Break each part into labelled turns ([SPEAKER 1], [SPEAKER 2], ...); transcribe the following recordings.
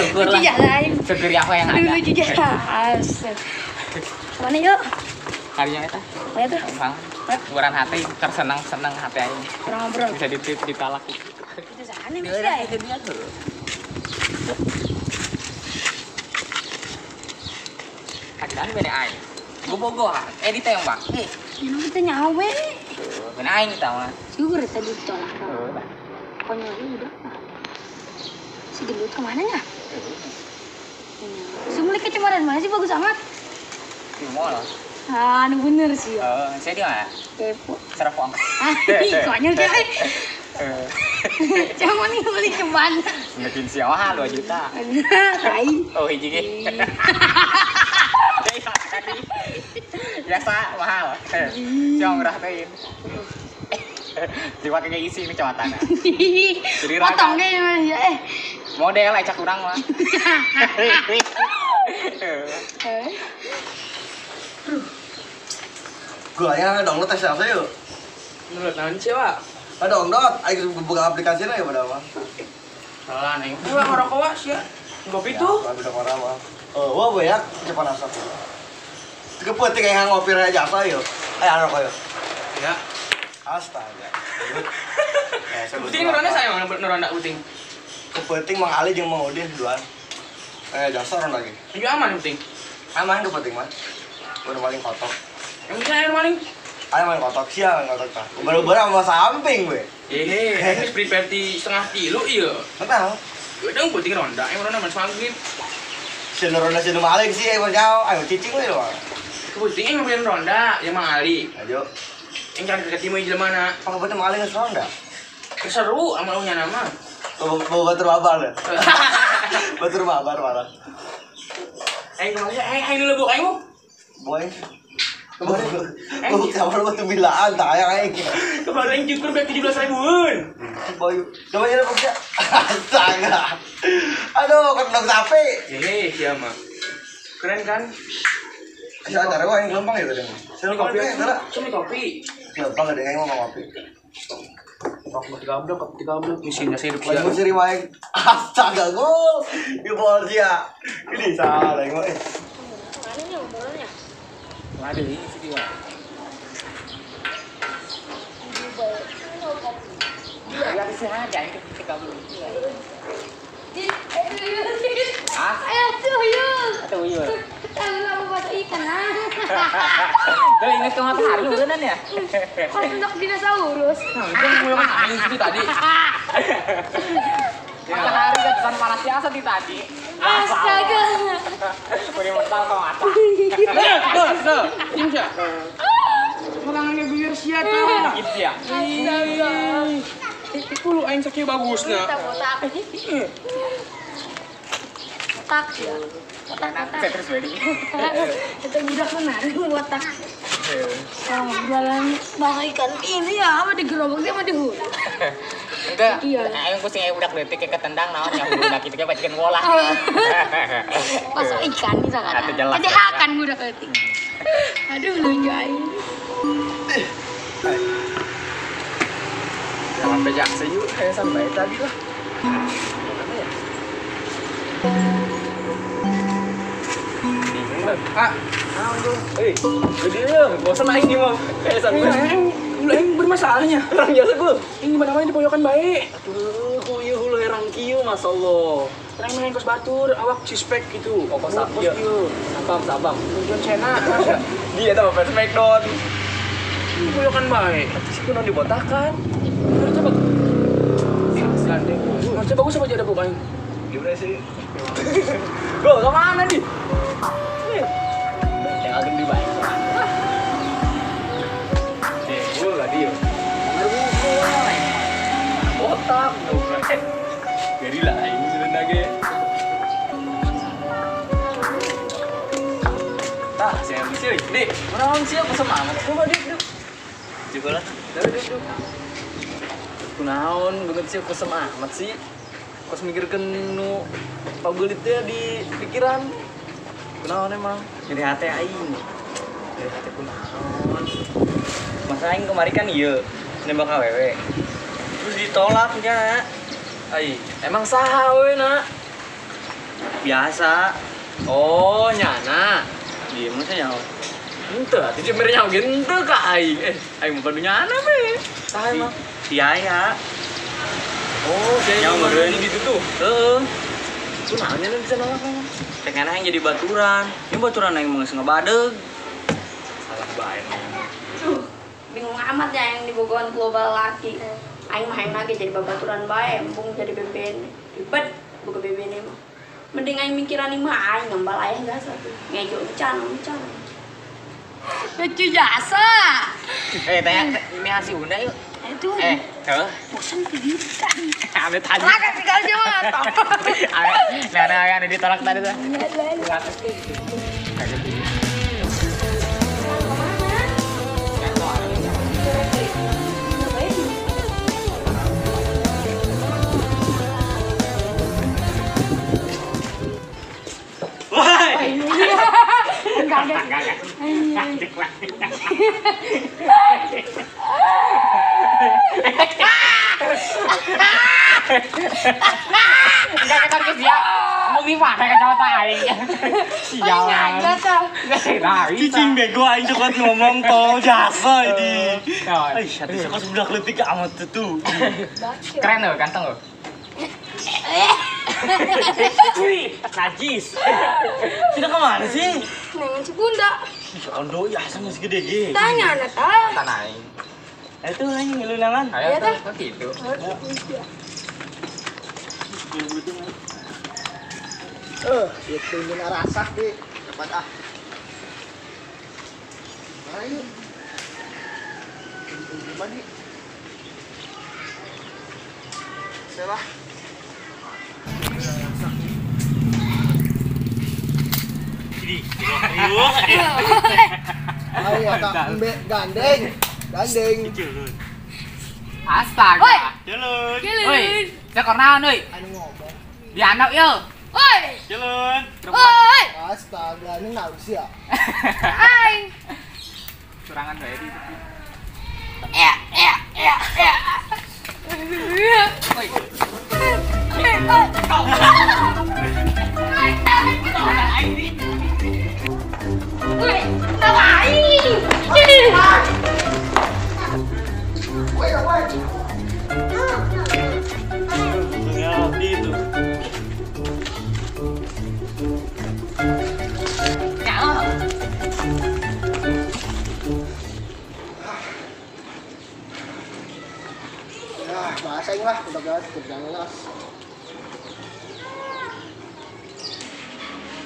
[SPEAKER 1] Syukur
[SPEAKER 2] Lucu
[SPEAKER 1] lah.
[SPEAKER 2] jalan.
[SPEAKER 1] Syukur apa yang ada.
[SPEAKER 2] Lucu jalan. Mana yuk?
[SPEAKER 1] Harinya eta.
[SPEAKER 2] Mana tuh?
[SPEAKER 1] Bang. Ukuran hati tersenang-senang hati aing.
[SPEAKER 2] Kurang ngobrol.
[SPEAKER 1] Bisa ditalak gitu.
[SPEAKER 2] Itu sana bisa ya.
[SPEAKER 1] Dia tuh. Akhirnya bene aing. Bobogohan, ditembak.
[SPEAKER 2] Ini kita nyawe.
[SPEAKER 1] Bene aing kita mah.
[SPEAKER 2] Syukur tadi ditolak. Konyol udah. Si gendut kemana ya? Si mulai kecemaran mana sih bagus amat?
[SPEAKER 1] Di mall.
[SPEAKER 2] Ah, nu bener sih.
[SPEAKER 1] Oh, saya di mana?
[SPEAKER 2] Kepo.
[SPEAKER 1] Serpong.
[SPEAKER 2] Konyol cewek. Jangan nih beli kemana?
[SPEAKER 1] Bikin siapa 2 juta.
[SPEAKER 2] Tai.
[SPEAKER 1] Oh, hiji ge. Biasa mahal. Cuma murah teh. Dipakai kayak isi ini kecamatan. Jadi
[SPEAKER 2] potong deh ya eh.
[SPEAKER 1] Model acak kurang mah.
[SPEAKER 3] Gua yang download tes apa yuk?
[SPEAKER 4] Download naon sih, Pak?
[SPEAKER 3] Download, ayo buka aplikasinya ya pada mah.
[SPEAKER 4] Salah neng. Gua ngerokok wah sih. Kopi tuh.
[SPEAKER 3] Udah orang mah. Oh, wah banyak cepat asap. Kepetik kayak ngopi aja jasa yuk. Ayo ngerokok yuk.
[SPEAKER 4] Ya.
[SPEAKER 3] Astaga.
[SPEAKER 4] Puting ronda saya mang ronda puting.
[SPEAKER 3] Kepeting Mang Ali jeung Mang Udin duaan. Jasa ronda lagi.
[SPEAKER 4] Iya aman puting.
[SPEAKER 3] Aman kepeting mah. Udah paling kotok.
[SPEAKER 4] Yang bisa air maling.
[SPEAKER 3] Ayo main kotok siang, main kotok tah. Baru-baru sama samping gue.
[SPEAKER 4] Hehe, prepare di 0.5 kilo iya.
[SPEAKER 3] Kenapa?
[SPEAKER 4] Udah puting ronda, yang ronda main maghrib.
[SPEAKER 3] Sinu ronda sinu maling sih, ayo jauh, ayo cicing we loh.
[SPEAKER 4] Keputing yang ngambilin ronda, yang Mang Ali.
[SPEAKER 3] Ayo.
[SPEAKER 4] Yang cari ketemu di mana?
[SPEAKER 3] Apa keputing Mang Ali nggak ronda?
[SPEAKER 4] Seru sama lu nya nama.
[SPEAKER 3] Bawa batur babar deh. Batur babar marah.
[SPEAKER 4] Ayo kemana sih? Ayo dulu bu, ayo.
[SPEAKER 3] Boy. Bu, kamar batu bilaan tak ayang aing.
[SPEAKER 4] Kemarin cukur bayar 17 ribuan.
[SPEAKER 3] Boy, coba aja pokoknya. Astaga. Aduh, kendong sapi.
[SPEAKER 4] Hehe, siapa? Keren kan?
[SPEAKER 3] Saya acara gua yang gelempang ya tadi. Saya kopi, saudara.
[SPEAKER 4] Cuma kopi.
[SPEAKER 3] Gelempang ada yang mau kopi.
[SPEAKER 4] Kopi 3 blok, kopi 3 blok. Mesinnya saya hidup.
[SPEAKER 3] Lagi seri wae. Astaga, gol. Di bol dia. Ini salah gua.
[SPEAKER 2] Mana nih bolanya?
[SPEAKER 1] Ada ini sih dia. Ya bisa aja ini 30. Ah,
[SPEAKER 2] ayo tuyul.
[SPEAKER 1] Tuyul.
[SPEAKER 2] Tahu lah ikan ah.
[SPEAKER 1] Tuh ingat ke matahari beneran ya?
[SPEAKER 2] Kok bentuk dinosaurus?
[SPEAKER 4] Nah, itu mulai angin itu tadi.
[SPEAKER 1] Matahari kan pesan panas biasa di tadi.
[SPEAKER 2] Astaga.
[SPEAKER 1] Udah mental kau mata.
[SPEAKER 4] Tuh, Imsa. Makanannya biar sia tuh.
[SPEAKER 1] Gitu ya.
[SPEAKER 2] Astaga.
[SPEAKER 4] Puluh aing sakieu bagusna.
[SPEAKER 2] Botak. Botak ya. Botak.
[SPEAKER 1] Saya terus beli.
[SPEAKER 2] Itu budak menarik botak. Sama jualan bang ikan ini ya, apa di gerobak dia apa di hulu.
[SPEAKER 1] Enggak. Aing pusing aing budak leutik ketendang naon nya hulu kitu ge bacikan bola.
[SPEAKER 2] Masuk ikan bisa kan. Jadi hakan budak leutik. Aduh lucu aing.
[SPEAKER 4] Sampai jaksa yuk, kayak sampai tadi lah. Ah,
[SPEAKER 5] eh, jadi ya, bosan aing nih mah. Kayak sampai.
[SPEAKER 4] Aing bermasalahnya.
[SPEAKER 5] Orang biasa gue.
[SPEAKER 4] Ini gimana mana dipoyokan baik.
[SPEAKER 5] Aduh, ieu hulu herang kieu masyaallah.
[SPEAKER 4] Orang main kos batur, awak suspek gitu.
[SPEAKER 5] Oh, kos iya. Sabam, sabam.
[SPEAKER 4] Tujuan Cina.
[SPEAKER 5] Dia tahu fans Smackdown.
[SPEAKER 4] Dipoyokan baik.
[SPEAKER 5] Tapi sih kuno dibotakan.
[SPEAKER 4] Coba. Gandeng. Maksudnya bagus apa aja ada bukain?
[SPEAKER 5] Gimana sih? Go, ke mana nih?
[SPEAKER 1] Yang ageng di baik.
[SPEAKER 5] Gue gak dia. Otak. Jadi lah ini sebenarnya. Tah, saya bisa. Dik, mana sih aku semangat. Coba dik, duk. Coba lah. Duk, duk. Kunaon, banget sih aku semangat sih. Kos mikirkan nu pagulitnya di pikiran. Kunaon emang?
[SPEAKER 1] Jadi hati aing. Jadi hati kunaon. Masa aing kemarin kan iya nembak awewe. Terus ditolak nya.
[SPEAKER 5] Ai, emang saha we nak?
[SPEAKER 1] Biasa.
[SPEAKER 5] Oh, nyana.
[SPEAKER 1] Iya, masa nyaho.
[SPEAKER 5] Henteu, atuh jeung mere nyaho ge henteu ka aing. Aing mah padu nyana we. Saha emang?
[SPEAKER 1] Si Yaya.
[SPEAKER 5] Oh, si Yaya
[SPEAKER 1] Nyaho meureun
[SPEAKER 5] di ditu tuh.
[SPEAKER 1] Heeh.
[SPEAKER 5] Kunaon nya bisa nolak emang?
[SPEAKER 1] Pengen aing jadi baturan. Ini baturan aing mah geus ngebadeg.
[SPEAKER 5] Salah bae.
[SPEAKER 2] Bingung amat ya yang dibogohan global laki. Aing mah hayang lagi jadi babaturan bae, embung jadi BBN. Ribet boga BBN mah. Mending aing mikiran imah aing ngembal ayah jasa tuh. Ngejo encan encan. Lucu jasa.
[SPEAKER 4] Tanya ini hasil Bunda yuk.
[SPEAKER 2] Itu.
[SPEAKER 4] Heuh.
[SPEAKER 2] Bosan pidikan.
[SPEAKER 4] Ame tadi.
[SPEAKER 2] Lah tinggal cuma.
[SPEAKER 4] Nah, nah, ditolak tadi tuh. Enggak. Enggak ketar dia. Mau di mana kacamata aing? Sialan.
[SPEAKER 1] Cicing bego aing coklat ngomong tol jasa ini. Aisyah, atuh sok sebelah leutik amat tuh.
[SPEAKER 4] Keren loh, ganteng loh.
[SPEAKER 1] Najis. Sudah kemana sih?
[SPEAKER 2] Nengan si Bunda.
[SPEAKER 1] Ondo ya sama segede ge.
[SPEAKER 2] Tanya anak ah.
[SPEAKER 4] Tanah aing.
[SPEAKER 1] Itu aing ngelulangan.
[SPEAKER 4] Ayo tuh gitu.
[SPEAKER 3] Itu ingin arasak di cepat ah. Ayo. Gimana nih? Selah. Ayo tak gandeng, gandeng.
[SPEAKER 4] Astaga.
[SPEAKER 1] Jelun.
[SPEAKER 4] Woi, cek naon euy?
[SPEAKER 3] Anu ngomong.
[SPEAKER 4] Dianap yeuh.
[SPEAKER 2] Woi.
[SPEAKER 1] Jelun.
[SPEAKER 2] Woi.
[SPEAKER 3] Astaga, ini naon sih ya?
[SPEAKER 2] Aing.
[SPEAKER 4] Serangan bae di tepi.
[SPEAKER 2] Ya, ya, ya, ya.
[SPEAKER 4] Woi.
[SPEAKER 2] Woi, aing.
[SPEAKER 3] Woi, woi.
[SPEAKER 1] Itu.
[SPEAKER 3] Ya, bahasa ini lah, udah jelas, udah jelas.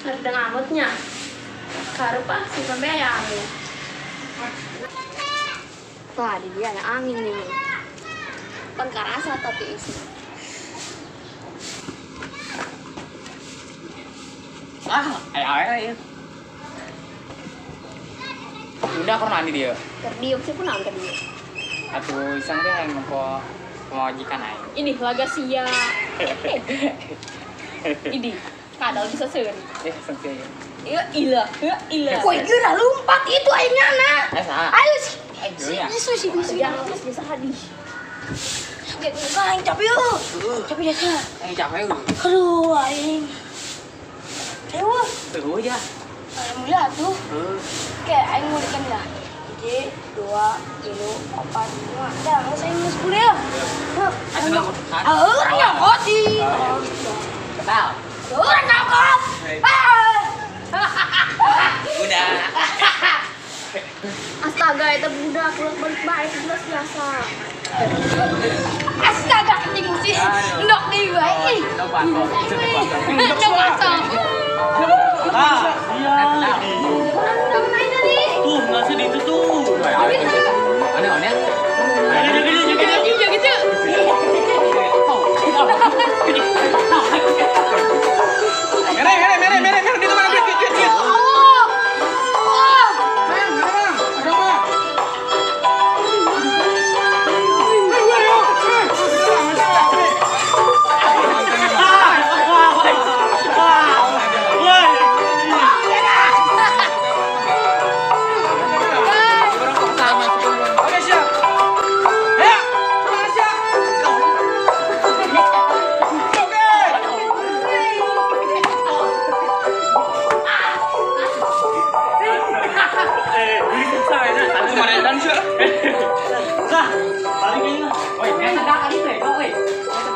[SPEAKER 2] Ada ngamutnya. Karupa si pembe ya angin. Wah, di dia ada angin nih. Kan karasa tapi isi.
[SPEAKER 4] Ah, ayo. Udah aku mandi dia.
[SPEAKER 2] Terdiuk sih pun naon terdiuk.
[SPEAKER 4] Atuh iseng teh yang nempo pemajikan aing.
[SPEAKER 2] Ini laga sia. Ini kadal bisa seun.
[SPEAKER 4] Sengsi.
[SPEAKER 2] Ya ilah, ya ilah. Koi geura lompat itu aing nyana. Ayo sih. Bisu sih bisu. Jangan bisa hadis. Gak aing capek yeuh. Capek jasa.
[SPEAKER 4] Aing capek yeuh.
[SPEAKER 2] Aduh aing. Ayo.
[SPEAKER 4] Tuh ya.
[SPEAKER 2] Alhamdulillah tuh. Kayak aing ngulikan ya. 1, 2, 3, 4, 5. Dah, saya mau 10 ya. Orang nyokot sih.
[SPEAKER 4] Kenal.
[SPEAKER 2] Orang nyokot.
[SPEAKER 4] Udah.
[SPEAKER 2] Astaga, itu budak balik baik jelas biasa. Astaga, kencing sih. Ndok di bae.
[SPEAKER 4] Ndok baso.
[SPEAKER 2] Ndok baso.
[SPEAKER 1] Ah, iya. Tuh, nggak sedih itu tuh.
[SPEAKER 4] Aneh-aneh.
[SPEAKER 2] Gitu.
[SPEAKER 5] Mere, di mana duit.
[SPEAKER 1] Sah, balik aja lah.
[SPEAKER 4] Woi, biasa dah kali teh, woi. Biasa